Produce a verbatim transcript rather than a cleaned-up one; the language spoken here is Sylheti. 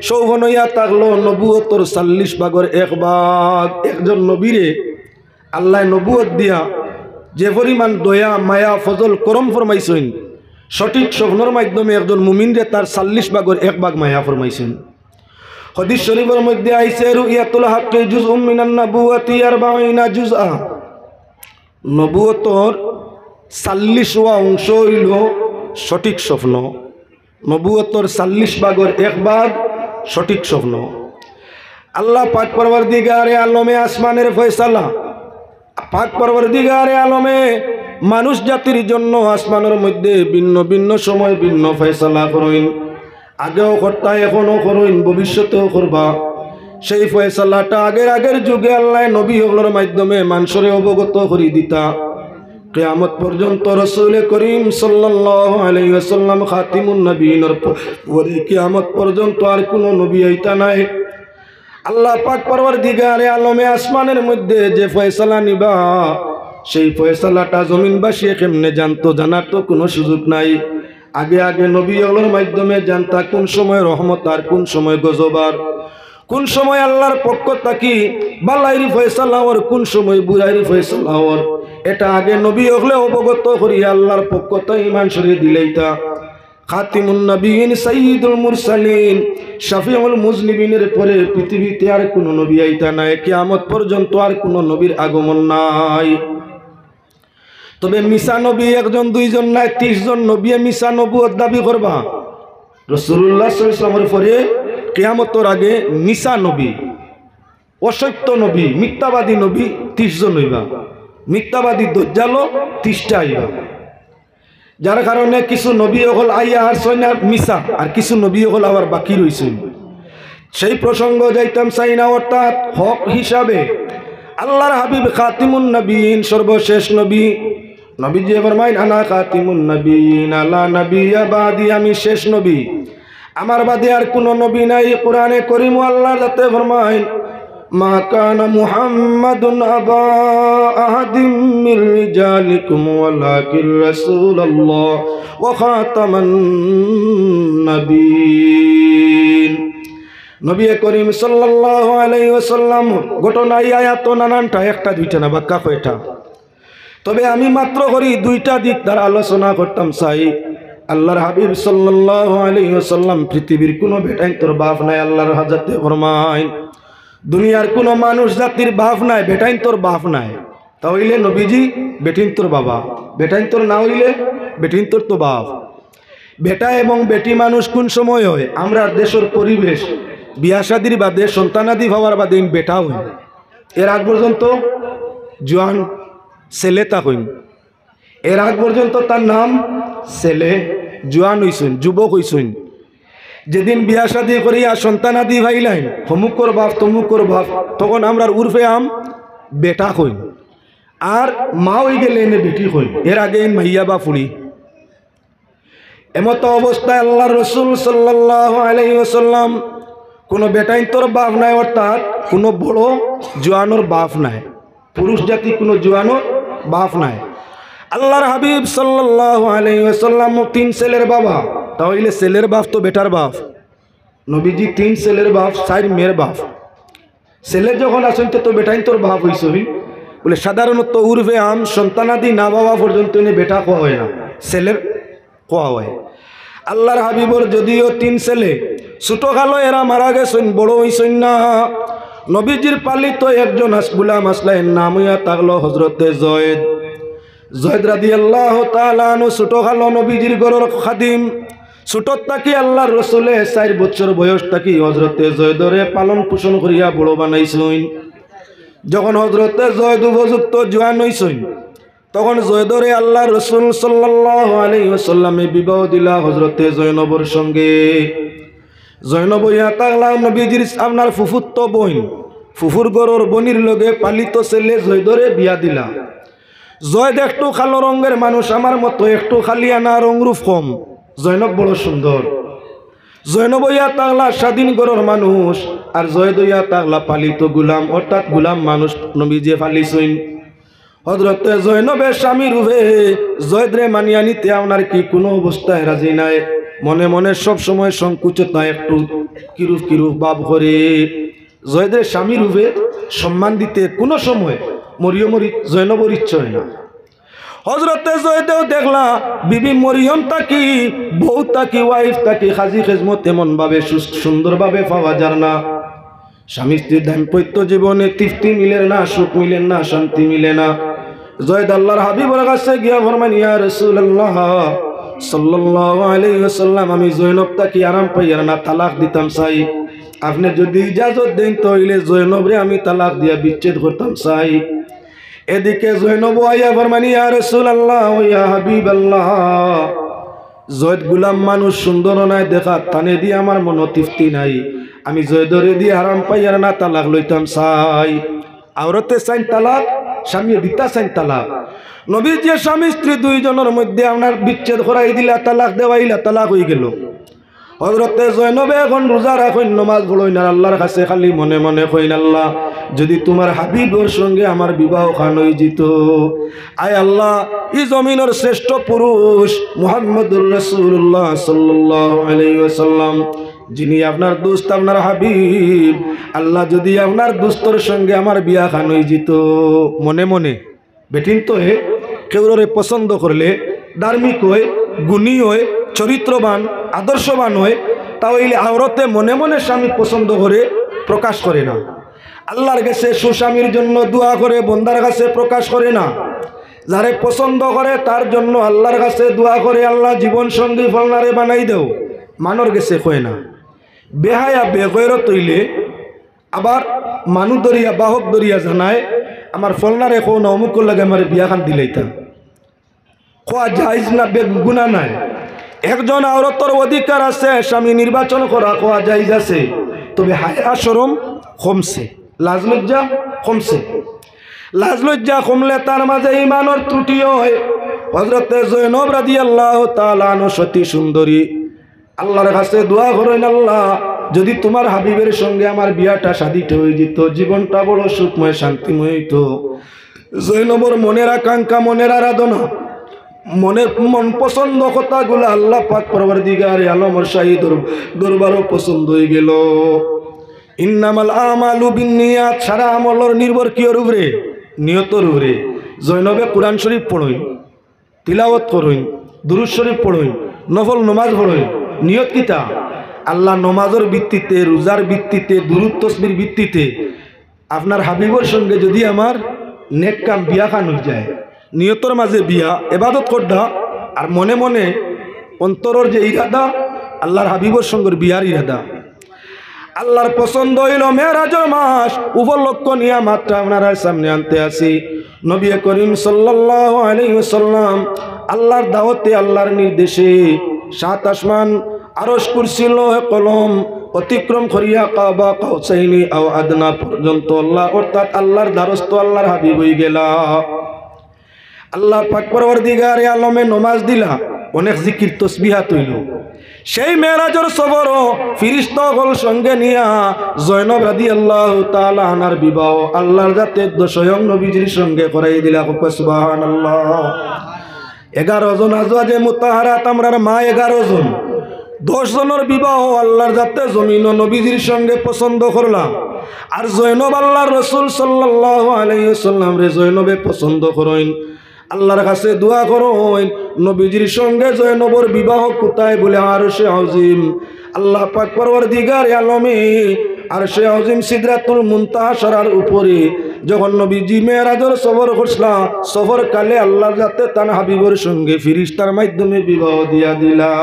সৌফন অইয়া থাকলো নবুয়তর চাল্লিশ ভাগর এক ভাগ। একজন নবীরে আল্লায় নবুয়ত দিয়া যে পরিমাণ দয়া, মায়া, ফজল, করম ফরমাইছইন, সঠিক স্বপ্নর মাধ্যমে একজন মুমিনরে তার চাল্লিশ ভাগর এক ভাগ মায়া ফরমাইছইন। হাদিস শরীফর মধ্যে আইছে, "রুইয়াতুল হাক্কি জুজউম মিনান নাবুওয়াতি আরবাইনা জুজআ।" নবুয়তর চাল্লিশওয়া অংশ অইলো সঠিক স্বপ্ন। নবুয়তর চাল্লিশ ভাগর এক ভাগ সঠিক স্বপ্ন। আল্লাহ পাক পরওয়ারদিগারে আলমে আসমানের ফয়সালা, পাক পরওয়ারদিগারে আলমে মানুষ জাতির জন্য আসমানর মধ্যে ভিন্ন ভিন্ন সময় ভিন্ন ফয়সালা করইন। আগেও করতা, এখনো করইন, ভবিষ্যতেও করবা। সেই ফয়সালাটা আগের আগের যুগে আল্লায় নবী অকলর মাধ্যমে মানষরে অবগত করি দিতা। কিয়ামত পর্যন্ত রসুলে করিম সাল্লাল্লাহু আলাইহি ওয়াসাল্লাম খাতিমুন নবীনর প-, পরে কিয়ামত পর্যন্ত আর কুনু নবী আইতা নায়। আল্লাহ পাক পরওয়ারদিগারে আলমে আসমানের মধ্যে যে ফয়সালা নিবা, সেই ফয়সালাটা জমিনবাসীয়ে কেমনে জানতো, জানার তো কুনু সুযোগ নাই। আগে আগে নবী অকলর মাধ্যমে জানতা কুন সময় রহমত আর কুন সময় গজব, আর কুন সময় আল্লাহর পক্ষ থাকি বালাইর ফয়সালা অর, কুন সময় বুরাইর ফয়সালা অর, এটা আগে নবী অকলে অবগত করিয়া আল্লাহর পক্ষ থাকি মানষরে দিলাইতা। খাতিমুন নবীন, সাইয়্যিদুল মুরসালিন, শাফিউল মুজনিবিনের পরে পৃথিবীতে আর কুনু নবী আইতা নায়, কিয়ামত পর্যন্ত আর কুনু নবীর আগমন নাই। তবে মিছা নবী একজন দুইজন নায়, তিরিশ জন নবীয়ে মিছা নবুয়ত দাবি করবা। রাসূলুল্লাহ সাল্লাল্লাহু আলাইহি ওয়াসাল্লামর পরে কিয়ামতর আগে মিছা নবী, অসত্য নবী, মিথ্যাবাদী নবী তিরিশ জন অইবা, মিথ্যাবাদী দজ্জালও তিরিশটা আইবা। যার কারণে কিছু নবী অকল আইয়া হারছইন মিছা, আর কিছু নবী অকল আবার বাকি রইছইন। সেই প্রসঙ্গ যাইতাম চাই না, অর্থাৎ হক হিসাবে আল্লাহর হাবিব খাতিমুন নবীন, সর্বশেষ নবী। নবীজি ফরমাইন, "আনা খাতিমুন নবীন, আলা নাবিয়্যা বাদি, আমি শেষ নবী, আমার বাদে আর কুনু নবী নাই।" কোরআনে করিমও আল্লাহর জাতে ফরমাইন, "মা কানা মুহাম্মাদুন আবা আহাদিম মিন রিজালিকুম ওয়ালাকিন রাসূলুল্লাহ ওয়া খাতামান নাবিয়্যিন।" নবী করিম সাল্লাল্লাহু আলাইহি ওয়াসাল্লাম, ঘটনা এই আয়াত নানানটা, একটা দুইটা না, বাক্কা কয়টা। তবে আমি মাত্র করি দুইটা দিক তার আলোচনা করতাম চাই। আল্লাহর হাবিব সাল্লাল্লাহু আলাইহি ওয়াসাল্লাম পৃথিবীর কুনু বেটাইন্তর বাপ নাই, আল্লাহর জাতে ফরমাইন, দুনিয়ার কুনু মানুষ জাতির বাপ নাই, বেটাইন্তর বাপ নাই। তা অইলে নবীজি বেটিন্তর বাবা, বেটাইন্তর না অইলে বেটিন্তর তো বাপ। বেটা এবং বেটি মানুষ কুন সময় অয়? আমরার দেশর পরিবেশ, বিয়া শাদির বাদে, সন্তানাদি পাওয়ার বাদে ইন বেটা অইন। এর আগ পর্যন্ত জোয়ান ছেলে থাকইন, এর আগ পর্যন্ত তার নাম ছেলে, জোয়ান অইছইন, যুবক অইছইন। যেদিন বিয়া শাদি করিয়া সন্তানাদি পাইলাইন, হমুকর বাপ, তমুকর বাপ, তখন আমরার উরফে আম বেটা কইন। আর মা অইগেলে এনে বেটি কইন, এর আগে ইন মাইয়া বা ফুড়ি। এমতো অবস্থায় আল্লাহর রসুল সাল্লাল্লাহু আলাইহি ওয়াসাল্লাম কুনু বেটাইন্তর বাপ নাই, অর্থাৎ কুনু বড় জোয়ানর বাপ নাই, পুরুষ জাতি কুনু জোয়ানর বাপ নাই। আল্লাহর হাবিব সাল্লাল্লাহু আলাইহি ওয়াসাল্লাম তিন ছেলের বাবা, তা অইলে ছেলের বাপ তো বেটার বাপ। নবীজি তিন ছেলের বাপ, চাইর মেয়ের বাপ। ছেলে যখন আছইন, তে তো বেটাইন্তর বাপ অইছইন। বলে, সাধারণত উরফে আম সন্তানাদি না পাওয়া পর্যন্ত এনে বেটা কওয়া অয় না, ছেলের কওয়া অয়। আল্লাহর হাবিবর যদিও তিন ছেলে, ছোট কালো এরা মারা গেছইন, বড় অইছইন না। নবীজির পালিত একজন আস-, গুলাম আছলা, এর নাম অইয়া থাকলো হযরতে জয়েদ। জয়েদ রাদিয়াল্লাহু তাআলা আনহু ছোট কালো নবীজির ঘরর খাদিম। ছোটর থাকি আল্লাহর রসুলে চাইর বছর বয়স থাকি হযরতে জয়েদরে পালন পোষণ করিয়া বড় বানাইছইন। যখন হযরতে জয়েদ উপযুক্ত জোয়ান অইছইন, তখন জয়েদরে আল্লাহর রসুল সাল্লাল্লাহু আলাইহি ওয়াসাল্লামে বিবাহ দিলা হযরতে জয়নবর সঙ্গে। জয়নব অইয়া থাকলা নবীজির আপনার ফুফুত্ত বইন, ফুফুর ঘরর বইনর লগে পালিত ছেলে জয়েদরে বিয়া দিলা। জয়েদ একটু কালো রঙের মানুষ, আমার মতো একটু কালিয়ানা, রং রূপ কম। জয়নব বড় সুন্দর। জয়নব অইয়া থাকলা স্বাধীন ঘরর মানুষ, আর জয়েদ অইয়া থাকলা পালিত গুলাম, অর্থাৎ গুলাম মানুষ নবীজিয়ে পালিছইন। হযরতে জয়নবে স্বামীর রূপে জয়েদরে মানিয়া নিতে আপনার কি কুনু অবস্থায় রাজি নায়। মনে মনে সব সময় সংকুচতা, একটু কিরূপ কিরূপ ভাব করে। জয়দরে স্বামী রূপে সম্মান দিতে কোনো সময় মরিয়মর ই-, জয়নবর ইচ্ছা অয় না। হজরতে জয়দেও দেখলা, বিবি মরিয়ম থাকি, বউ থাকি, ওয়াইফ থাকি, খাজি খেজমত এমন ভাবে সুস-, সুন্দরভাবে পাওয়া যার না। স্বামী স্ত্রীর দাম্পত্য জীবনে তৃপ্তি মিলের না, সুখ মিলের না, শান্তি মিলে না। জয়দ আল্লাহর হাবিবর কাছে গিয়া ফরমাইন, "ইয়া রাসূলুল্লাহ সাল্লাল্লাহু আলাইহি ওয়াসাল্লাম, আমি জয়নব থাকি আরাম পাইয়ার না, তালাক দিতাম চাই। আপনে যদি ইজাজত দেইন, তাইলে জয়নবরে আমি তালাক দিয়া বিচ্ছেদ করতাম চাই।" এদিকে জয়নব আইয়া ফরমাইন, "ইয়া রাসূলুল্লাহ, ইয়া হাবিবাল্লাহ, জয়দ গুলাম মানুষ, সুন্দর নায় দেখাত, তানে দি আমার মনো তৃপ্তি নাই। আমি জয়দরে দি আরাম পাইয়ার না, তালাক লইতাম চাই।" আওরতে চাইন তালাক, স্বামীয়ে দিতা চাইন তালাক। নবীজিয়ে স্বামী স্ত্রী দুইজনর মধ্যে আপনার বিচ্ছেদ করাই দিলা, তালাক দেওয়াইলা, তালাক অইগেলো। হজরতে জয়নবে এখন রোজা রাখইন, নমাজ পড়ইন, আর আল্লাহর কাছে খালি মনে মনে কইন, "আল্লাহ, যদি তুমার হাবিবর সঙ্গে আমার বিবাহ খান অইযিতো, আয় আল্লাহ, ই জমিনর শ্রেষ্ঠ পুরুষ মুহাম্মদুর রাসূলুল্লাহ সাল্লাল্লাহু আলাইহি ওয়াসাল্লাম, যিনি আপনার দোস্ত, আপনার হাবিব, আল্লাহ, যদি আপনার দোস্তর সঙ্গে আমার বিয়া খান অইযিতো।" মনে মনে বেটিন্তয়ে কেউররে পছন্দ করলে, ধার্মিক অয়, গুণী অয়, চরিত্রবান, আদর্শবান অয়, তা অইলে আওরতে মনে মনে স্বামী পছন্দ করে, প্রকাশ করে না। আল্লাহর কাছে সুস্বামীর জন্য দোয়া করে, বন্দার কাছে প্রকাশ করে না। যারে পছন্দ করে তার জন্য আল্লাহর কাছে দোয়া করে, "আল্লাহ, জীবন সঙ্গী ফলনারে বানাই দেও।" মানর গেছে কয় না। বেহায়া বেগয়রত অইলে আবার মানু ধরিয়া, বাহক ধরিয়া জানায়, "আমার ফলনারে কও না, অমুকর লগে আমার বিয়া খান দিলাইতা।" কওয়া জায়েজ না, বেগুনা নায়। একজন আওরতর অধিকার আছে, স্বামী নির্বাচন করা কওয়া জায়েজ আছে, তবে হায়া শরম কমছে, লাজ লজ্জা কমছে। লাজ লজ্জা কমলে তার মাঝে ইমানর ত্রুটি অয়। হজরতে জয়নব রাদিয়াল্লাহু তাআলা আনহা সতী সুন্দরী, আল্লাহর কাছে দোয়া করইন, "আল্লাহ, যদি তুমার হাবিবের সঙ্গে আমার বিয়াটা শাদিটা অইযিতো, জীবনটা বড় সুখময় শান্তিময় অইতো।" জয়নবর মনের আকাঙ্ক্ষা, মনের আরাধনা, মনের মন পছন্দ কথাগুলা আল্লাহ পাক পরওয়ারদিগারে আলমর শাহী দর-, দরবারো পছন্দ অইগেলো। ইন্নামাল আমালু বিন্নিয়াত, সারা আমলর নির্ভর কিয়র উপরে? নিয়তর উপরে। জয়নবে কোরআন শরীফ পড়ইন, তিলাওয়াত করইন, দুরূদ শরীফ পড়ইন, নফল নমাজ পড়ইন। নিয়ত কিতা? আল্লাহ, নমাজর ভিত্তিতে, রোজার ভিত্তিতে, দুরূদ তসবির ভিত্তিতে আপনার হাবিবর সঙ্গে যদি আমার নেক কাম বিয়া খান অইযায়, নিয়তর মাঝে বিয়া, এবাদত করডা, আর মনে মনে অন্তরর যে ইরাদা, আল্লাহর হাবিবর সঙ্গে বিয়ার ইরাদা। আল্লাহর পছন্দ অইলো মেরাজর মাস উপলক্ষ নিয়া মাত্র আপনারার সামনে আনতে আছি। নবী করিম সাল্লাল্লাহু আলাইহি ওয়াসাল্লাম আল্লাহর দাওয়াতে, আল্লাহর নির্দেশে সাত আসমান, আরশ, কুরসি, লৌহে কলম অতিক্রম করিয়া কাবা কাউসাইনি আও আদনা পর্যন্ত আল্লাহ, অর্থাৎ আল্লাহর দ্বারস্থ, আল্লাহর হাবিব অইগেলা। আল্লাহ পাক পরওয়ারদিগারে আলমে নমাজ দিলা, অনেক জিকির তসবিহাত অইলো। সেই মেরাজর সফরো ফিরিস্তা অকল সঙ্গে নিয়া জয়নব রাদিয়াল্লাহু তাআলা আনহার বিবাহ আল্লাহর জাতে স্বয়ং নবীজির সঙ্গে করাই দিলা। কউক্কা সুবহানাল্লাহ। এগারো জন আজওয়াজে মুতাহারাত, আমরার মা এগারো জন, দশ জনর বিবাহ আল্লাহর জাতে জমিনো নবীজির সঙ্গে পছন্দ করলা। আর জয়নব আল্লাহর রসুল সাল্লাল্লাহু আলাইহি ওয়াসাল্লামরে জয়নবে পছন্দ করইন। আল্লাহর কাছে দোয়া করইন, নবীজির সঙ্গে জয়নবর বিবাহ কোথায়? বলে আরশে আজিম। আল্লাহ পাক পরওয়ারদিগারে আলমে আরশে আজিম সিদরাতুল মুনতাহা সারার উপরে যখন নবীজি মেরাজর সফর করছলা, সফর কালে আল্লাহর জাতে তান হাবিবর সঙ্গে ফিরিস্তার মাধ্যমে বিবাহ দিয়া দিলা।